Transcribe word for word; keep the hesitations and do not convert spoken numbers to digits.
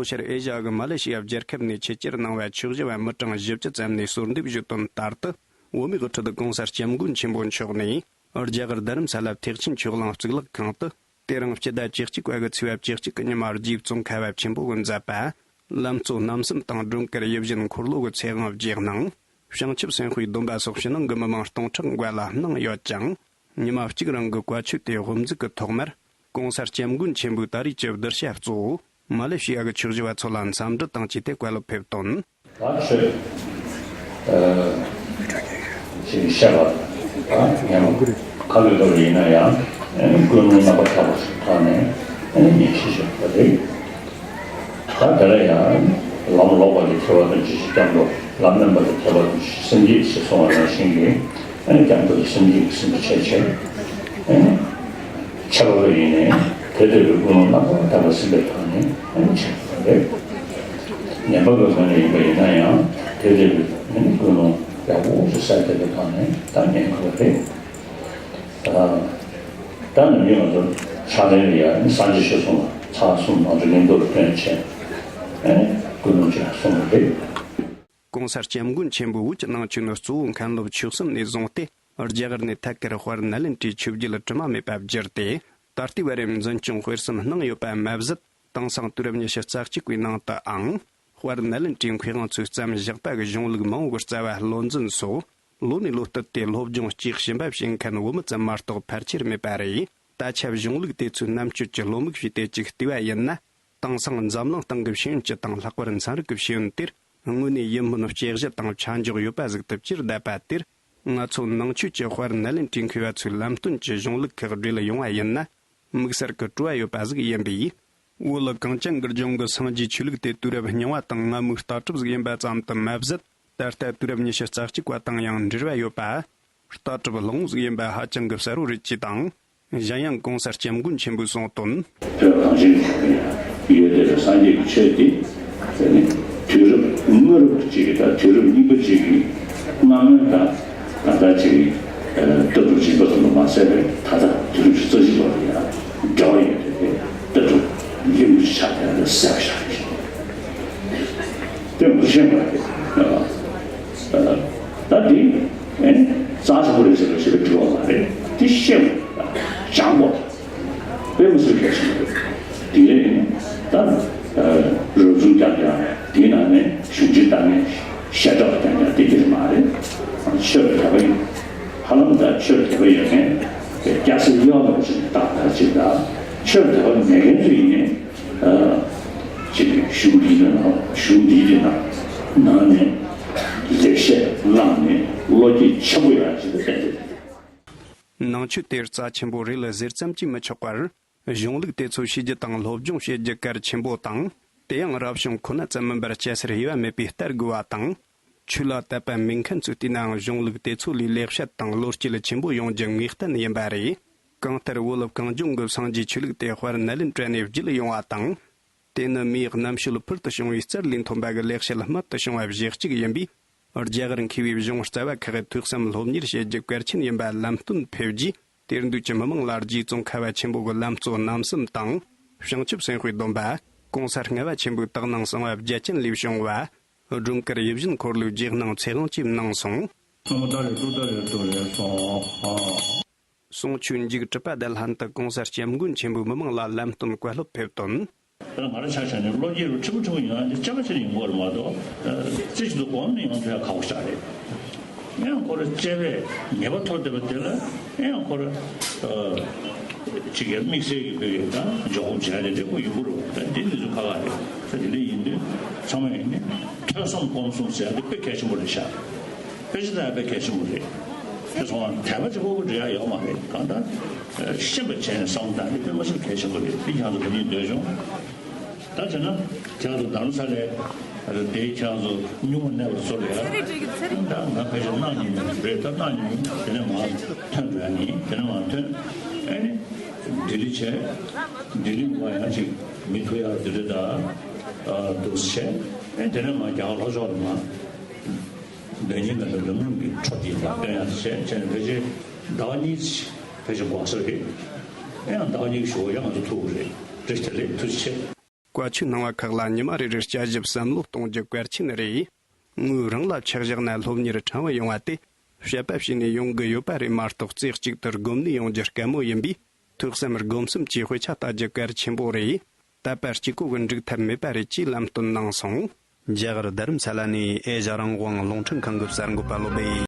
ཕྱིར་ཨེ་ཤ་ཡ་གི་མ་ལེ་ཤི་ཡ་རྒྱལ་ཁབ་ནས་ཆེད་བཅར་གནང་བའི་ཆོས་ཞུ་བ་མི་གྲངས་བཞི་བཅུ་ཙམ་ནས་གསོལ་འདེབས་ཞུས་དོན་ལྟར་དུ། བོད་མིའི་དབུ་ཁྲིད་༸གོང་ས་༸སྐྱབས་མགོན་ཆེན་པོ་མཆོག་ནས་རྒྱ་གར་རྡ་རམ་ས་ལ་ཐེག་ཆེན་ཆོས་གླིང་གཙུག་ལག་ཁང་དུ། དེ་རིང་སྤྱི་ཟླ་བཅུ་གཅིག་པ་གི་ཚེས་པ་བཅུ་གཅིག་གི་ཉི་མ་རྗེ་ཙོང་ཁ་པ་ཆེན་པོ་གིས་མཛད་པ། ལམ་གཙོ་རྣམ་གསུམ་དང་སྒྲོལ་དཀར་ཡིད་བཞིན་འཁོར་ལོ་གི་ཚེ་དབང་རྗེས་གནང་། བྱང་ཆུབ་སེམས་དཔའི་སྡོམ་པ་སོགས་ཕྱི་ནང་གི་མི་མང་སྟོང་ཕྲག་འགའ་ལ་གནང་ཡོད་ཅིང་། ཉི་མ་གཅིག་རིང་གི་བཀའ་ཆོས་དེའི་དབུ་འཛུགས་ཀྱི་ཐོག་མར། ༸གོང་ས་༸སྐྱབས་མགོན་ཆེན་པོའི་ད་རེས་ཀྱི་གདུལ་བྱ་གཙོ་བོ། མ་ལེ་ཤི་ཡ་གི་ཆོས་ཞུ་བ་ཚོ་ལ་འཚམས་འདྲི་དང་བཅས་ཏེ་བཀའ་སློབ་ཕེབས་དོན། ད་ཆོས་ཅིག་བཤད་པ་ད་ཉམས་ཁ་ལོས་ཐོབ་ཡིན་ན་ཡང་ཨ་ནི་ཀུན་སློང་རྣམ་པར་དག་པ་ཞིག་ཐོག་ནས་ཨ་ནི་ཉན་ཤེས་བྱེད་པ་རེད། ད་དེ་ལ་ཡང་ལམ་ལོག་པ་ལས་ཐར་བ་དང་ཇི་ཞིག་སྐྱབས་འགྲོ། ལམ་སྨིན་པ་ལས་ཐར་བ་དང་ཇི་ཞིག་སེམས་བསྐྱེད་ཅེས་གསུངས་པ་ནང་བཞིན་གྱི་ཨ་ནི་སྐྱབས་འགྲོ་ལ་སེམས་བསྐྱེད་ཀྱི་སེམས་ཀྱི་ཆ་བྱས་ཨ་ནི། ཆ་བ་ལ་ཡིན་ནས་དེ་ལྟ་བུའི་ཀུན་སློང་རྣམ་པར་དག་པ་སེམས་པའི་ཐོག་ནས་ཨ་ནི་བྱེད་དགོས་པ་རེད། ངན་པ་གི་ངོས་ནས་ཡིན་པ་ཡིན་ན་ཡང་དེ་ལྟ་བུའི་ཨ་ནི་ཀུན་སློང་ཡག་པོ་ཞིག་གསལ་བཏབ་པའི་ཐོག་ནས་ད་ཉན་དགོས་པ་རེད། ད་ད་ནམ་རྒྱུན་ང་ཚོ་ཕྱག་ལེན་ལ་ཡང་ཨ་ནི་སངས་རྒྱས་ཆོས་གསུངས་པ་ཚར་གསུམ་ང་ཚོ་གླེང་དུ་བཏོན་བྱས་ཨ་ནི་ཀུན་སློང་ཅིག་གསུངས་པ་རེད། ༸གོང་ས་༸སྐྱབས་མགོན་ཆེན་པོའི་བོད་ཀྱི་ནང་ཆོས་ནི་གཙོ་བོ་མཁན་སློབ་ཆོས་གསུམ་ནས་བཟུང་སྟེ། རྒྱ་གར་ནས་ཐད་ཀར་དཔལ་ནཱ་ལེནྡྲའི་ཆོས་བརྒྱུད་དྲི་མ་མེད་པར་བསྒྱུར་ཏེ། ད་ལྟའི་བར་ཡང་འཛིན་སྐྱོང་སྤེལ་གསུམ་གནང་ཡོད་པ་མ་ཟད། དེང་སང་དུས་རབས་ཉི་ཤུ་རྩ་གཅིག་པའི་ནང་དུའང་། དཔལ་ནཱ་ལེནྡྲའི་མཁས་དབང་ཚོས་བརྩམས་བཞག་པ་གི་གཞུང་ལུགས་མང་བོའི་རྩ་བ་བློ་འཛིན་སོགས། ལོ་ནས་ལོ་བསྟུད་དེ་སློབ་སྦྱོང་གཅེས་བྱིན་པ་བྱེད་མཁན་བོད་མི་ཙམ་མ་གཏོགས་ཕལ་ཆེར་མེད་པ་རེད། ད་ཆ་གཞུང་ལུགས་དེ་ཚོའི་རྣམ་དཔྱོད་ཀྱི་བློ་མིག་ཕྱེས་ཏེ་ཅིག་བལྟས་པ་ཡིན་ན། དེང་སང་འཛམ་གླིང་སྟེང་གི་ཤེས་ཡོན་སྤྱི་དང་ལྷག་པར་ཚན་རིག་གི་ཤེས་ཡོན་དེར་དངོས་གནས་ཡིད་སྨོན་སྐྱེ་གཞི་དང་ཆ་འཇོག་ཡོད་པ་ཟིག་ཏུ་གྱུར་བསྡད་པ་དེར། ང་ཚོ་ནང་ཆོས་ཀྱི་དཔལ་ནཱ་ལེནྡྲའི་མཁས་པ་ཚོའི་ལམ་སྟོན་གྱི་གཞུང་ལུགས་ཁག་སྦྲེལ་ཡོང་བ་ཡིན་ན། དམིགས་བསལ་གྱི་སྤྲོ་བ་ཡོད་པ་ཟིག་ཡིན་པས། བོད་གངས་ཅན་གྱི་ལྗོངས་ཀྱི་སངས་རྒྱས་ཆོས་ལུགས་དེ་དུས་རབས་རྙིང་བ་དང་སྔ་མོའི་ལྟ་གྲུབ་ཟིག་ཡིན་པ་ཙམ་དུ་མ་ཟད། ད་ལྟ་དུས་རབས་ཉི་ཤུ་རྩ་གཅིག་པ་དང་ཡང་འབྲེལ་བ་ཡོད་པ། ལྟ་གྲུབ་བླང་བོ་ཟིག་ཡིན་པ་ཧ་ཅང་གི་གསལ་བོ་རེད་ཅེས་དང་། གཞན་ཡང་༸གོང་ས་༸སྐྱབས་མགོན་ཆེན་པོས་གསུངས་དོན། བོད་གངས་ཅན་གྱི་ལྗོངས་ལ་ཡོད་བསྡད་པའི་སངས་རྒྱས་ཀྱི་ཆོས་དེ། དེ་ནི་དུས་རབས་སྔ་རབས་ཅིག་གི་དང་དུས་རབས་རྙིང་པ་ཅིག་གི་སྔ་མོའི་དང་ད་ལྟ་ཅིག་ལྟ་གྲུབ་རིམ་པ་ཙམ་དུ་མ་ཟད་པའི་ད་ལྟ་དུས་རབས་ཉི་ཤུ་རྩ་གཅིག་པ་ལ་ཡང་འབྲེལ་བ་ཡོད་བསྡད་པའི་ལྟ་གྲུབ་རིམ་གྱིས་ཆགས་བསྡད་པ་གསལ་པོ་ཆགས་ཀྱི་རེད། དེ་མི་ཤེས་པ་རེད། ད་འདི་ཨེ་རྩ་ཆེན་པོ་རེད་ཟེར་བ་ཞིག་ལ་འགྲིག་པ་མ་རེད། དེ་ཤེས་དགོས་སྦྱང་དགོས་དཔེ་མི་སྲིད་གལ་ཆེན་པོ་རེད། དེ་ལས་ད་རབ་བྱུང་རྐྱང་རྐྱང་དེའི་ནང་ནས་གཞུང་ཆེན་ལྟ་ངན་ཤ་སྟག་རྐྱང་རྐྱང་དེ་འདིར་མ་རེད། ཆོས་དད་པ་ཡིན། ཧ་ལམ་ད་ཆོས་དད་པ་ཡོད་མཁན་སྐྱ་སེར་གཡོག་མེད་ཅིག་ཏག་ཏག་ཅིག་དང་ཆོས་དད་པ་མེད་མཁན་ཚོ་ཡིན་ནའི། ཅིག་གཞུང་འདིའི་ནང་གཞུང་འདིའི་ནང་ནང་ནས་ལེགས་བཤད་བླངས་ནས་བློ་སྐྱེད་ཆེན་པོ་ཡོང་ཅིག་ཏུ་བསྟན་ཏེ། ནང་ཆོས་དེར་རྩ་ཆེན་པོ་རེད་ཟེར་ཙམ་གྱིས་མི་ཆོག་པར། གཞུང་ལུགས་དེ་ཚོ་ཤེས་རྒྱུ་དང་སློབ་སྦྱོང་བྱེད་རྒྱུ་གལ་ཆེན་པོ་དང་། དེ་ཡང་རབ་བྱུང་ཁོ་ན་ཙམ་མིན་པར་སྐྱ་སེར་དབྱེ་བ་མེད་པའི་ལྟ་དགོས་པ་དང་། ཆོས་ལ་དད་པ་མེད་མཁན་ཚོས་བལྟས་ནའང་གཞུང་ལུགས་དེ་ཚོ་ལས་ལེགས་བཤད་དང་བློ་སྐྱེད་ཆེན་པོ་ཡོང་རྒྱུ་ངེས་གཏན་ཡིན་པ་རེད། གང་ལྟར་བོད་གངས་ལྗོངས་ཀྱི་སངས་རྒྱས་ཆོས་ལུགས་དེ་དཔལ་ནཱ་ལེནྡྲ་ནས་བརྒྱུད་ཡོང་བ་དང་། དེ་ནི་མིའི་རྣམ་དཔྱོད་ཕུལ་དུ་བྱུང་བའི་རྩལ་ལས་ཐོན་པ་གི་ལེགས་བཤད་རྨད་དུ་བྱུང་བ་གཞི་གཅིག་ཡིན་པས། རྒྱ་གར་མཁས་པའི་གཞུང་རྩ་བ་ཁག་གིས་ཐོས་བསམ་སློབ་གཉེར་བྱེད་རྒྱུ་གལ་ཆེན་ཡིན་པ་ལམ་སྟོན་ཕེབས་རྗེས། དེར་འདུས་ཀྱི་མི་མང་ལ་རྗེ་ཙོང་ཁ་པ་ཆེན་པོ་གི་ལམ་གཙོ་རྣམ་གསུམ་དང་། བྱང་ཆུབ་སེམས་དཔའི་སྡོམ་པ། ༸གོང་ས་ལྔ་པ་ཆེན་པོའི་དག་སྣང་གསང་བ་བརྒྱ་བྱིན་ལས་བྱུང་བ། སྒྲོལ་དཀར་ཡིད་བཞིན་འཁོར་ལོའི་རྗེས་གནང་ཚེ་དབང་བཅས་གནང་སོང་། ནམོ་ཏཱ་རེ་ཏུཏྟཱ་རེ་ཏུ་རེ་སྭཱ་ཧཱ། གསུང་ཆོས་མཇུག་གྲུབ་པ་དང་ལྷན་དུ་༸གོང་ས་༸སྐྱབས་མགོན་ཆེན་པོས་མི་མང་ལ་ལམ་སྟོན་བཀའ་སློབ་ཕེབས་དོན། དེ་ལ་ང་རང་ཆ་བཞག་ནས་བློ་སྐྱེད་ལ་ཕྲན་བུ་ཕྲན་བུ་ཡོང་ཡ་དེ་དཔྱད་པ་བྱས་ནས་ཡོང་གི་ཡོད་རེད་མ་གཏོགས། རྩེ་གཅིག་ཏུ་སྒོམ་ནས་ཡོང་ཐུབ་ཡ་ཁག་པོ་ཞིག་རེད། ཡང་ཁོ་ར་དཔྱད་པས་ངེས་པ་ཐོབ་བསྡད་པ་དེ་ལ་ཡང་ཁོ་ར་ཅིག་གི་དམིགས་བསལ་གྱི་བོད་ཀྱི་ད་འཇོག་སྒོམ་བྱས་ཏེ་འབྲས་བུ་ཡོང་གི་རེད། ད་འདི་འདི་ཚོ་ཁག་ཁག་རེད། ད་དེ་འདྲ་ཡིན་དུས་ཚང་མ་ཡིན་ནི་ཐོས་བསམ་སྒོམ་གསུམ་ཟེར་ཡ་དེ་དཔེ་གལ་ཆེན་པོ་རེད་ཤག་དཔེ་ཆ་ལྟ་ཡ་དཔེ་གལ་ཆེན་པོ་རེད། དེ་སོང་ཙང་དད་པ་གཅིག་པོ་འབྲེལ་ཡ་ཡོད་མ་རེད། གང་ལྟར་ཤེས་པ་བྱས་ནས་བསམ་བློ་བཏང་ནས་དཔེ་མ་སྲིད་གལ་ཆེན་པོ་རེད། དེ་ཁྱེད་ཚོ་ག་ནས་འདོད་བྱུང་། ད་བྱས་ན་ཁྱེད་ཚོ་རྡ་རམ་ས་ལའི་དེ་ཁྱེད་ཚོ་སྨྱུག་མ་གནས་པར་བཟོ་ལ་ཡ། ད་ང་ཕལ་ཆེར་གནངས་ཉིན་རེད། ད་གནངས་ཉིན་དེ་ནས་མར་ཐོན་འགྲོ་ཡ་ཡིན། དེ་ནས་མར་ཐོན། ཨེ་ནི་ལྡི་ལི་བྱས། ལྡི་ལི་མར་ཡང་ཅིག་མི་ཐུག་ཡ་ལྡི་ལི་ད་འདུག་སེ་བྱས། ཨེ་དེ་ནས་མར་རྒྱ་གར་ལྷོ་ཕྱོགས་ལ་མར་ཟླ་ཉིན་ལ་འཛམ་གླིང་གི་འཕྲོ་དེ་ལ་སྟོན་ཡ་བྱས། བྱས་ནས་ཕལ་ཆེར་ཟླ་བ་གཉིས་ཕལ་ཆེར་འགོར་ས་རེད། ཨེ་ཡང་ཟླ་བ་གཉིས་ཞུ་བ་ཡང་ང་ཚོ་ཐུག་གི་རེད། རེད་དེ་ལས་ཐུགས་རྗེ་ཆེ། བཀའ་ཆོས་གནང་བ་ཁག་ལ་ཉི་མ་རེ་རེར་དཔྱད་ཞིབ་བསམ་བློ་གཏོང་རྒྱུ་གལ་ཆེན་རེད། ངོས་རང་ལ་ཆ་བཞག་ན་སློབ་གཉེར་ཕྲན་བུ་ཡོང་བ་དེ་དཔྱད་པ་བྱས་ནས་ཡོང་གི་ཡོད་པ་རེད་མ་གཏོགས། རྩེ་གཅིག་ཏུ་སྒོམ་ནས་ཡོང་རྒྱུ་དཀའ་མོ་ཡིན་པས། ཐོས་བསམ་སྒོམ་གསུམ་གྱི་དཔེ་ཆ་ལྟ་རྒྱུ་གལ་ཆེན་པོ་རེད། དད་པ་གཅིག་པོ་གིས་འགྲིག་ཐབས་མེད་པ་རེད་ཅེས་ལམ་སྟོན་གནང་སོང་། རྒྱ་གར་རྡ་རམ་ས་ལ་ནས་ཨེ་ཤ་རང་དབང་རླུང་འཕྲིན་ཁང་གི་གསར་འགོད་པ་བློ་སྦེ།